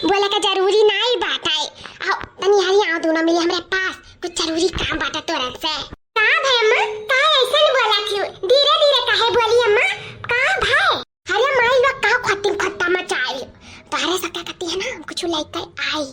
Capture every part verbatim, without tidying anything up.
बोले का जरूरी नाई बात है। आओ, तनी हाली आओ दोनों मिली हमरे पास, कुछ जरूरी काम बाटे तोरन से। का भई अम्मा, का ऐसन बोलत हियो? धीरे धीरे काहे बोली अम्मा? का भई? अरे माई लोग का खत्तिन खत्ता मचाई। तोहरे सके कती है ना, हम कुछ लइके आई।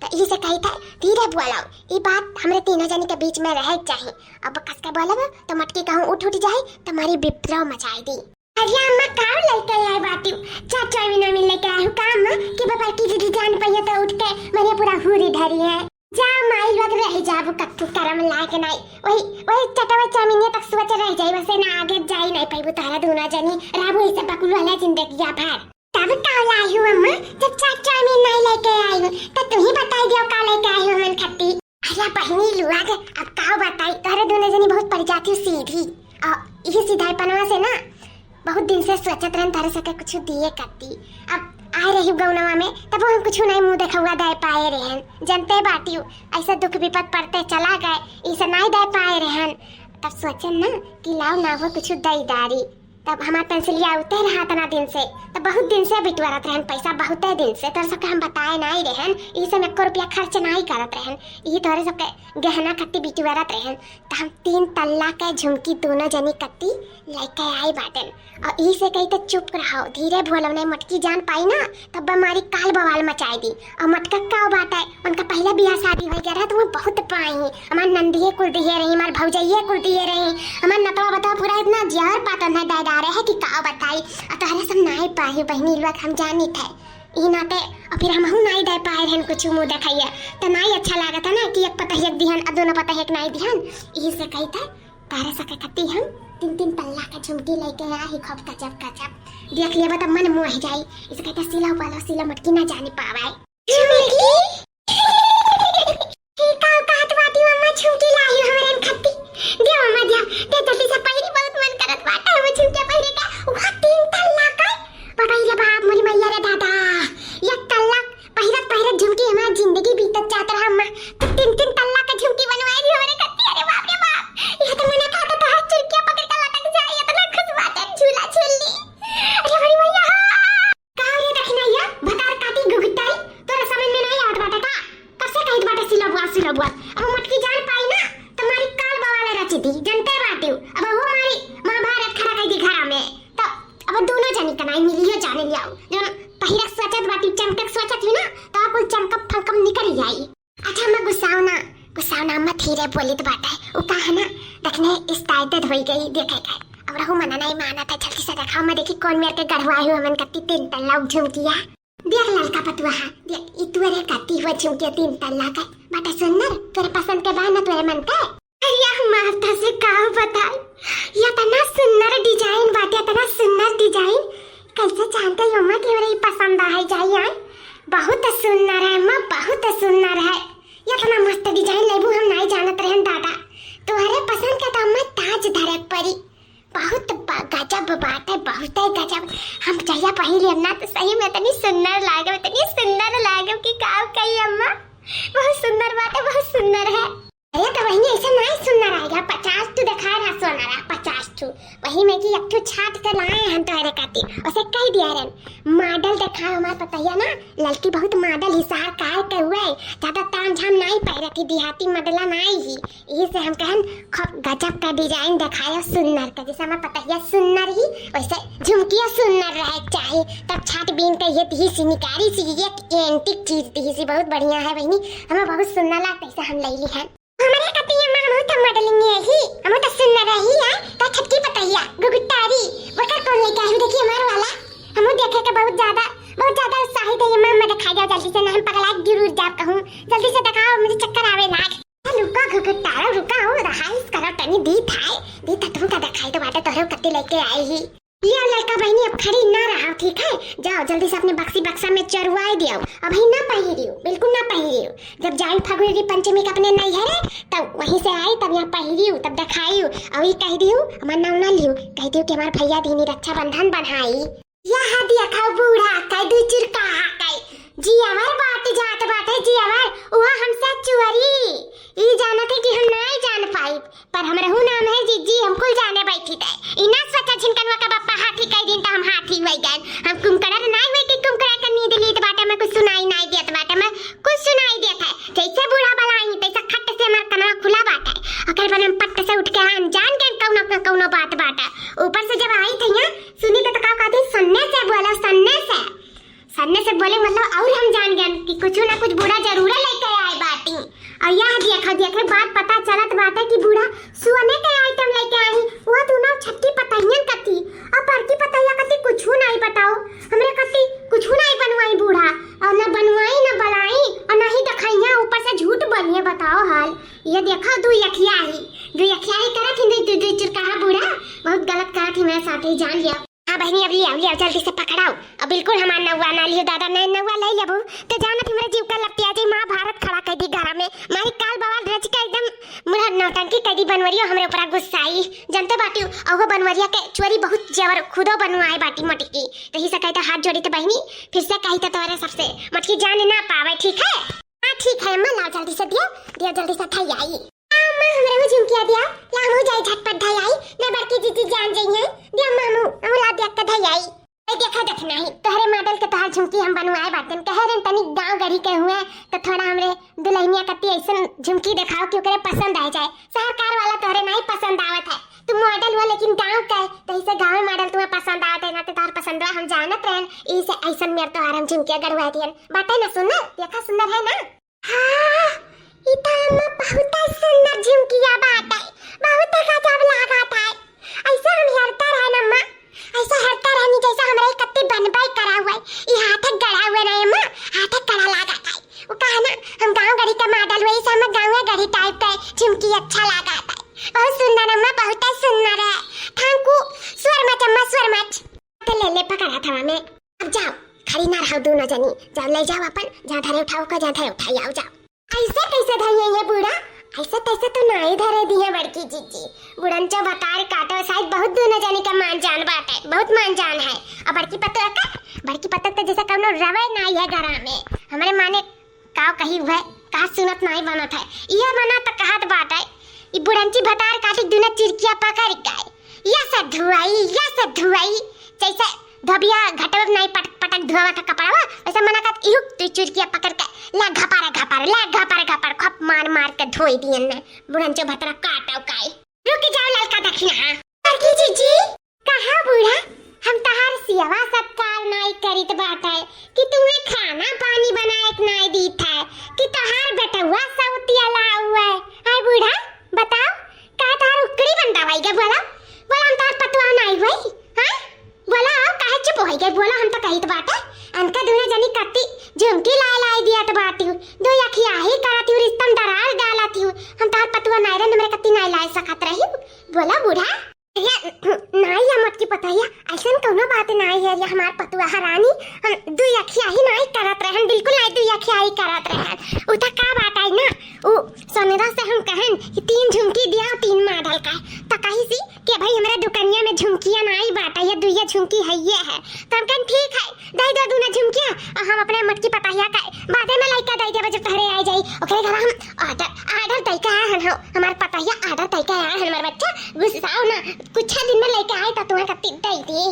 त ई से कही था, धीरे बोलो। ई बात हमरे तीनों जनी के बीच में रहे के चाही। अब कस के बोलब त मटकी कहूँ उठ उठ जाई, त हमारी विप्रो मचाई दी। अरे अम्मा, का लइके आई बाटी? चाचा भी ना मिल लइके आई हूँ का अम्मा? कि बाबा की दीदी जान पइया त उठ के मने पूरा हुरी धरी है। जा माई लोग रह जाबू कत्थू करम लायक नाई। वही, वही चटवा चामिनिया तक सोच रह जाई, वसे ना आगे जाई नाई पाइबू तोहरा दोनों जनी। रहबू इसे बकुल वाला जिंदगिया भर। तब का लाई हूँ अम्मा, जब चाट चाउमीन नाई लइके आई हूँ, त तू ही बताई दियो का लइके आई हूँ हमन खत्ती। अरे बहिनी लोग, अब का बताई, तोहरे दोनों जनी बहुत पड़ जाती हो सीधी। और यही सीधाईपनवा से ना बहुत दिन से सोचत रहन तोहरे सके कुछ दिए करती। अब आए रही गौनवा में, तब हम कुछ नाई मुँह देखौआ दे पाए रहन। जनते बाटी हो, ऐसा दुख विपद पड़ते चला गए, इसे नाई दे पाए रहन। तब सोचन ना कि लाओ ना वो कुछ दई दारी। तब हमार पेंसिलिया उते रहा इतना दिन से, तब बहुत दिन से बिटुआरत रहन पैसा, बहुते दिन से। तोहरे सबके हम बताए नाई रहन, ई से हम एको रुपया खर्च नाई करत रहन, ई तोहरे सबके गहना कत्ती बिटुआरत रहन। त हम तीन तल्ला के झुमकी दोनों जनी कत्ती लइके आई बाटन। और ई से कही त चुप रहो, धीरे बोलो, नहीं मटकी जान पाई ना, तब हमारी काल बवाल मचाई दी। और मटका का बात है, उनका पहला बियाह शादी हो गया रहा, तो वो बहुत पाई। हमार नंदिये कुल दिए रही, हमार भौजइये कुल दिए रही, हमार नतवा बतवा पूरा इतना जहर पातन है, दायदारे है कि का बताई। और तोहरे सब नाई पाई बहिनी लोग, हम जानित है। ई नाते और फिर हमहू नाई दे पाए रहन कुछ मुँह देखैया, तो नाई अच्छा लागत है ना कि एक पतहिया के दिहन और दोनों पतहिया के नाई दिहन। यही से कही था, तारे सके कत्ती हम तीन तीन पल्ला के झुमकी लइके आई ही, खूब गजब गजब। देख लेबा त मन मोह जाई। इसे कहते सिला वाला सिला मटकी ना जाने पावे। झुमकी? ई का कहत बाटी अम्मा, झुमकी लाई हो हमरे खत्ती? दे अम्मा दे, दे जल्दी से पहिरी, बहुत मन करत बाटे हम झुमके पहिरे का। वहाँ तीन तल्ला का। बाबा रे बाप, मोरी मैया रे दादा, एक तल्ला पहिरत पहिरत झुमकी हमार जिंदगी बीतत जात रहा अम्मा। तो तीन तीन तल्ला का झुमकी बनवाई दी हमरे खत्ती। अरे बाप रे बाप, यह तो मना कहता तो हर चुरकिया पकड़ के लटक जाए, इतना खुश बाटे झूला झूल ली। अरे हमारी मैया, का रे दखिनैया, भतार काटी गुगुताई, तोरा समझ में नहीं आवत बाटे का? कब से कहित बाटे सिलबुआ सिलबुआ, अब मटकी जान पाई ना, तुम्हारी काल बवाल रच दी, जनते बाटे। अब वो हमारी महाभारत खड़ा कर दी घरा में, तो अब दोनों जनी कनाई मिलियो जाने लियाओ, जो पहिरक सोचत बाटी, चमकक सोचत ही ना, तो कुल चमकम फमकम निकल जाई। अच्छा अम्मा गुस्साओ ना, गुस्साओ ना अम्मा, धीरे बोलित बाटे। उ का है ना, देखने इस्तायदद होई गई, देखे के। अब रहू मना नहीं माना था, जल्दी से देखाओ, मैं देखी कौन मेर के गढ़वाई हूँ, हमन कत्ती तीन तल्ला झुमकिया। देख ललका पतुआ, देख ई तुअरे कत्ती हुआ झुमकिया तीन तल्ला का, बाटे सुंदर, तोरे पसंद के बा ना तोरे मन के? अरे माता से का बताई, इतना सुंदर design बाटे, इतना सुंदर design। कैसे जानते हो अम्मा कि हमरा ई पसंद आ है जाई आए? बहुत सुंदर है अम्मा, बहुत सुंदर है। इतना मस्त design लेबू हम नहीं जानत रहन दादा। तोहरे पसंद का तो अम्मा ताज धरे परी। बहुत ब-, गजब बात है, बहुत ही गजब। हम जहिया पहिरे ना तो सही में इतनी सुंदर लागे, इतनी सुंदर लागे कि का कही अम्मा। बहुत सुंदर बात है, बहुत सुंदर है। अरे तो वही ऐसे नहीं सुंदर आएगा, पचास ठू दिखाए रहा सोनारा, पचास ठू। वही में कि एक ठू छाट के लाए हम तोहरे खातिर। उसे कह दिया रहन, model दिखाओ हमार पतैया ना, लड़की बहुत model ही, सार कार के हुए, ज्यादा ताम झाम नहीं पहिरत ही, देहाती मॉडला नहीं ही। यही से हम कहन खूब गजब का design दिखायो सुंदर का, जैसे हमार पतैया सुंदर ही वैसे झुमकिया सुंदर रहे के चाही। तब छाट बीन के ये दी सी निकारी सी, ये antique चीज दी सी, बहुत बढ़िया है बहनी, हमें बहुत सुंदर लगता है, ऐसे हम ले ली है। हमरे कतिया में हमहू तो modeling ही, हमहू तो सुंदर रही है, तो छटकी पतैया, गुगुतारी, ओकर कौन लेके आई? देखिए हमार वाला, हमहू देखे के बहुत ज्यादा, बहुत ज्यादा उत्साहित है ये मामा, दिखा जाओ जल्दी से, ना हम पगला के गिर उड़ जाब कहूँ, जल्दी से दिखाओ, मुझे चक्कर आवे लाग। रुका घुघुटारा, रुका हो, रहाइश करो तनी, दी थाए, दी था तुमका दिखाई तो बाटे तोहरे कत्ती लेके आई ही। लिया लड़का बहनी, अब खड़ी ना रहा, ठीक है? जाओ जल्दी से अपने बक्सी बक्सा में चरुआई दियो, अभी ना पहिरियो, बिल्कुल ना पहिरियो। जब जाई फगुरी पंचमी के अपने नैहरे, तब वहीं से आई, तब यहाँ पहिरियो, तब दिखाइयो, और ये कह दियो हमार नाम ना लियो, कह दियो कि हमार भैया दीनी रक्षाबंधन बन्हाई। यह देखो बूढ़ा कह दू चुरका कह, जी हमार बात जात बाटे, जी हमार, वह हमसे चुअरी, ई जानत है कि हम नहीं जान पाई। पर हमरहू नाम है जिज्जी, हम कुल जाने बैठी थे। इना सोचा झिनकनवा का बप्पा हाथी कह दिन त हम हाथी होई गए। हम कुमकड़ा त नाई होई कि कुमकड़ा का नींद लीत बाटे, हमें कुछ सुनाई नाई दिया। बने पट्ट से उठ के हम जान गए कौनो न कौनो बात बाटे। ऊपर से जब आई थी यहाँ, सुनी तो, तो का कहती, सन्ने से बोलो, सन्ने से। सन्ने से बोले मतलब, और हम जान गए कि कुछ ना कुछ बूढ़ा जरूर लेके आए बाटी। और यह देखा, देखे बात पता चलत बाटे कि बूढ़ा सोने के आइटम लेके आई। वह दोनों छठी पतैयन कती और बड़की पतैया कती कुछ नहीं बताओ, हमरे कती कुछ नहीं बनवाई बूढ़ा, और न बनवाई, न बलाई, और न ही दिखाइया, ऊपर से झूठ बोलिए। बताओ हाल, ये देखो, दू अखिया ही, दू अखिया ही करत ही, दू, दू, दू चुरकाहा बूढ़ा, बहुत गलत करत ही मेरे साथ ही, जान लिया। हाँ बहिनी, अब लियाओ, लियाओ, जल्दी से पकड़ाओ। अब बिल्कुल हमार नौवा ना लियो दादा, नहीं नौवा ले लेबू तो जानत हमरे जीव का लपटिया जाई, महाभारत खड़ा कर दी घर में। मारी काल बवाल रच के एकदम मुरा नौटंकी कर दी, बनवरियो हमरे ऊपर गुस्साई। जानते बाटी, ओहो बनवरिया के चोरी बहुत जेवर खुदो बनवाए बाटी मोटकी। तो ही से कहता हाथ जोड़ी तो बहिनी, फिर से कही तो तोरे सबसे मोटकी जान ना पावे, ठीक है? हाँ ठीक है अम्मा, लाओ जल्दी से दियो, दियो जल्दी से थाई आई। अम्मा, हमरे हूँ झुमकिया दिया, ला हमहू जाई झटपट धई आई, न बड़की जीजी जान जइहैं। दिया अम्मा, हमहू, हमहू ला दिया के धई आई। ए, देखा, देखना ही, तोहरे मॉडल के तोहार झुमकी हम बनवाए बाटन। कहे रहे तनी गाँव गढ़ी के हुए, तो थोड़ा हमरे दुल्हनिया कती ऐसन झुमकी देखाओ कि ओकरे पसंद आ जाए। शहर कार वाला तोहरे नहीं पसंद आवत है, तू मॉडल हुआ लेकिन गाँव का है, तो इसे गाँव मॉडल तुम्हें पसंद आवत है ना, तो तोहार पसंदवा हम जानत रहन, इसे ऐसन मेर तोहार हम झुमकिया गढ़वा दियन। बाटे ना सुंदर, देखा सुंदर है ना? हाँ, ई त अम्मा बहुते सुंदर झुमकिया बाटे, बहुते गजब लागत है। ऐसे हम हेरते रहन अम्मा, ऐसे हेरते रहनी जैसे हमरे कत्ती बनबे करा हुआ है। ई हाथे गढ़ा हुआ ना अम्मा, हाथे गढ़ा लागत है। वो कहा ना, हम गाँव गढ़ी का मॉडल हुए, इसे हमें गाँव गढ़ी टाइप का झुमकी अच्छा लागत है। बहुत सुंदर अम्मा, बहुते सुंदर है। Thank you so much अम्मा, so much। तो ले ले पकड़ा था मैं। अब जाओ, खड़ी ना रहो दोनों जनी, जाओ ले जाओ अपन, जहाँ धरे उठाओ का, जहाँ धरे उठाई आओ, जाओ। ऐसे कैसे धइए ये बूढ़ा? ऐसे तैसे तो नाई धरे दिए बड़की जीजी। बुढ़न चो भतार काटो, शायद बहुत दोनों जनी का मान जान बाटे, बहुत मान जान है। अब बड़की पतोह का, बड़की पतोह तो जैसे कौनो रवे नाई है घरा में, हमरे माने का कही हुए, का सुनत नाई बनत है। यह मना तो कहत बाटे, ई बुढ़ंची भतार काटी दुनो चिरकिया पकड़ के, या से धुआई, या से धुआई, जैसे धोबिया घटवे में नाई पटक पटक धोवा था कपड़वा, वैसे मना कहत इहू तू चिरकिया पकड़ के ला घपारे घपारे, ला घपारे घपारे, खप मार मार के धोई दियन ने। बुढ़ंचो भतरा काटो काई। रुक जाओ ललका दखिना। बड़की जीजी, कहा बूढ़ा, हम तहार सेवा सत्कार नाई करित बाटे कि तुम्हें खाना पानी बनाए के नाई दीत है कि तहार बेटवा सौतिया लाऊ है? हाय बूढ़ा, बताओ, का तहार उकड़ी बंदा भाई के बोला? बोला हम तहार पतवा नाई हुई? हाँ? बोला, काहे चुप होई गई? बोला, हम तो कहित बाटे, अनका दुनो जनी कत्ती झुमकी लाए लाए दियत बाटी हूँ, दो अखिया ही करत हूँ, रिश्तम दरार डालत हूँ, हम तहार पतवा नाई रहन, हमरे कत्ती नाई लाए सकत रही? बोला बूढ़ा। या, नाई या मोटकी पतोहिया, ऐसन कौनो बात नाई है, या हमार पतवा हरानी, हम दो अखिया ही नाई करत रहन, बिल्कुल नाई दो अखिया ही करत रहन। उ त का बात आई ना, उ सोनेरा से हम कहन कि तीन झुमकी दिया, तीन मॉडल का, त कही सी कि भाई, हमरे दुकनिया में झुमकिया नाई बाटे, ये दुइया झुमकी है, ये है। तो हम कहन, "ठीक है, दे दो दूना झुमकिया, और हम अपने मोटकी पतोहिया का बादे में लइका दे देबे, जब तहरे आ जाई।" ओकरे घर हम ऑर्डर, ऑर्डर दे के आए हन, हम, हमार पतोहिया ऑर्डर दे के आए हन, हमार बच्चा, गुस्साओ ना, कुछ दिन में लइका आए तो तुम्हें कत्ती दे दी।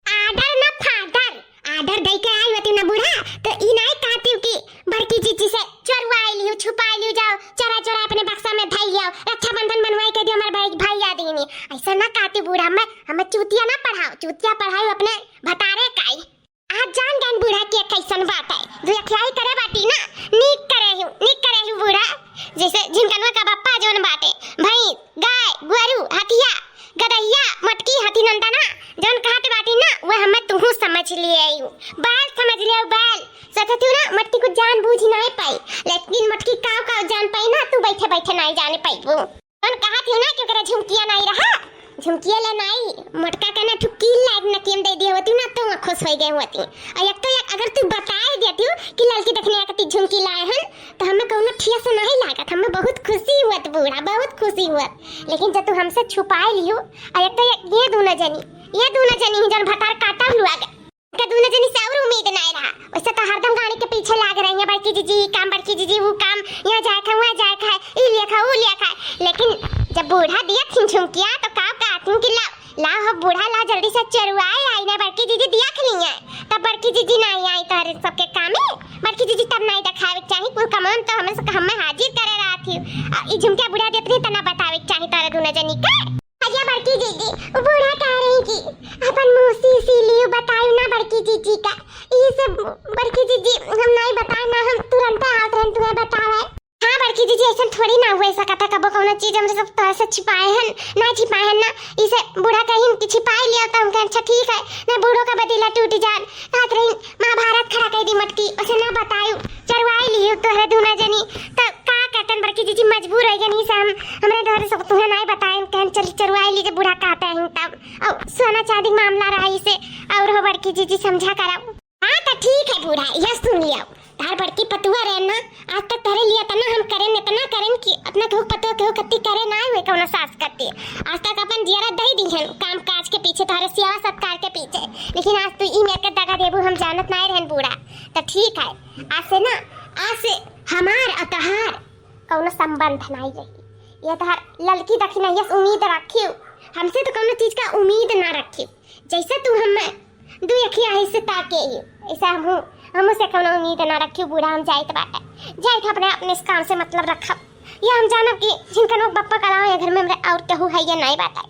आर्डर ना फादर, आर्डर दे के आई होती ना बूढ़ा, तो ई नाई कहती कि बड़की जीजी से चोरवाई लियो, छुपाई लियो, जाओ चोरा चोरा अपने बक्सा में धई लियो, रक्षाबंधन बनवाई के दियो हमारे भाई, भाई याद ही नहीं। ऐसा ना कहती बूढ़ा, मैं, हमें चूतिया ना पढ़ाओ, चूतिया पढ़ाई अपने भतारे काई। आज जान गन बूढ़ा के कैसन बात है, दो अखियाई करे बाटी ना, नीक करे हूँ, नीक करे हूँ बूढ़ा। जैसे झिनकनवा का बप्पा जौन बाटे, भैंस, गाय, गोरू, हथिया, गदहिया, मटकी, हथी नंदना, जौन कहत बाटी ना, वह हमें तुहू समझ लिए आयु। बैल समझ लियो, बैल। सोचत हूँ ना, मटकी कुछ जान बूझ नाई पाई, लेकिन मटकी काव काव जान पाई ना, तू बैठे बैठे नाई जाने पाई वो। जौन कहत हूँ ना, कि ओकरा झुमकिया नाई रहा, झुमकिया ले नाई, मोटका के ना ठुकी लाग नकियन दे दिए होती ना, तो खुश हो गए होती। और एक तो एक, अगर तू बताए देती हूँ कि लड़की देखने आकती झुमकी लाए हन, तो हमें कौनो ठेस नहीं लागत, हमें बहुत खुशी हुअत बूढ़ा, बहुत खुशी हुअत। लेकिन जब तू हमसे छुपाए लियो, और एक तो ये, ये दोनों जनी, ये दोनों जनी ही जन भतार काटा हुआ गए, इनका दोनों जनी से और उम्मीद नहीं रहा। वैसे तो हरदम गाड़ी के पीछे लाग रही है, बड़की जीजी काम, बड़की जीजी वो काम, यहाँ जाए खा, वहाँ जाए खा, ई लिया खा, वो लिया खा। लेकिन जब बूढ़ा दिया थी झुमकिया तो का कहती कि ला, ला हो बूढ़ा, ला जल्दी से चरुआए आई ना, बड़की जीजी दिया खनी है। तब बड़की जीजी नहीं आई तोहरे सबके कामे। बड़की जीजी, तब नाहीं देखावे के चाही, कुल कमान तो हमें से, हमें हाजिर करे रहत ही। आ, ई झुमका बुढ़ा देत रही, त ना बतावे के चाही तोरे दुनो जनी के। अच्छा बड़की जीजी, वो बूढ़ा कह रही कि अपन मुँह से इसीलिए बतायु ना बड़की जीजी का। ई सब बड़की जीजी हम नाहीं बताए ना, हम तुरंत आवत रहन तुम्हें बतावे। हाँ बड़की जीजी, ऐसन थोड़ी ना हुए सकता, कबो कौनो चीज हमरे सब तोहरे से छिपाए हन, ना छिपाए हन ना। इसे बूढ़ा कहिन कि छिपाए लिया, तो हम कहें अच्छा ठीक है, ना बूढ़ो का बदीला टूट जान। कहत रही महाभारत खड़ा कर दी मटकी, उसे ना बतायु, चरवाई लियु तोहरे दुनो जनी। तो का कहतन बड़की जीजी, मजबूर हो गए नहीं से हम, हमरे तोहरे सब तुम्हें नाहीं बताए, कहें चल चरवाई लीजिए, बूढ़ा कहते हैं तब। और सोना चांदी का मामला रहा इसे, और हो बड़की जीजी समझा कराओ। हाँ, त ठीक है बूढ़ा, यह सुन लिया। तार बड़की पतुआ रहे ना, आज तक तोहरे लिए इतना हम करेन, इतना करेन कि अपना केहू पतुआ केहू कत्ती करे ना हुए, कौनो सास कत्ती। आज तक अपन जियरा दही दी हन, काम काज के पीछे, तोहरे सेवा सत्कार के पीछे। लेकिन आज तू ई मेर के दगा देबू, हम जानत नाहीं रहन बूढ़ा। त ठीक है, आज से ना, आज से हमार और तोहार कौनो संबंध नाहीं रही। ये तोहार ललकी दखिनहिया से उम्मीद रखियो, हमसे तो कौनो चीज का उम्मीद ना रखियो। जैसे तू हमें दू अखिया ऐसे ताके ही, ऐसा हमहू, हमहू से कौनो उम्मीद ना रखियो बूढ़ा, हम जाइत बाटे, जाइत अपने, अपने इस काम से मतलब रखब। ये हम जानब कि जिनकनो बप्पा के अलावा ये घर में हमरे और केहू है ये नाहीं बाटे।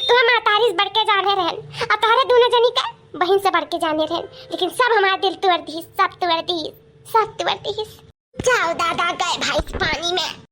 तू हमार तारीफ बढ़ के जाने रहन, और तोहरे दुनो जनी के बहिन से बढ़ के जाने रहन, लेकिन सब हमार दिल तोड़ दी, सब तोड़ दी, सब तोड़ दी। जाओ दादा, गए भैंस पानी में।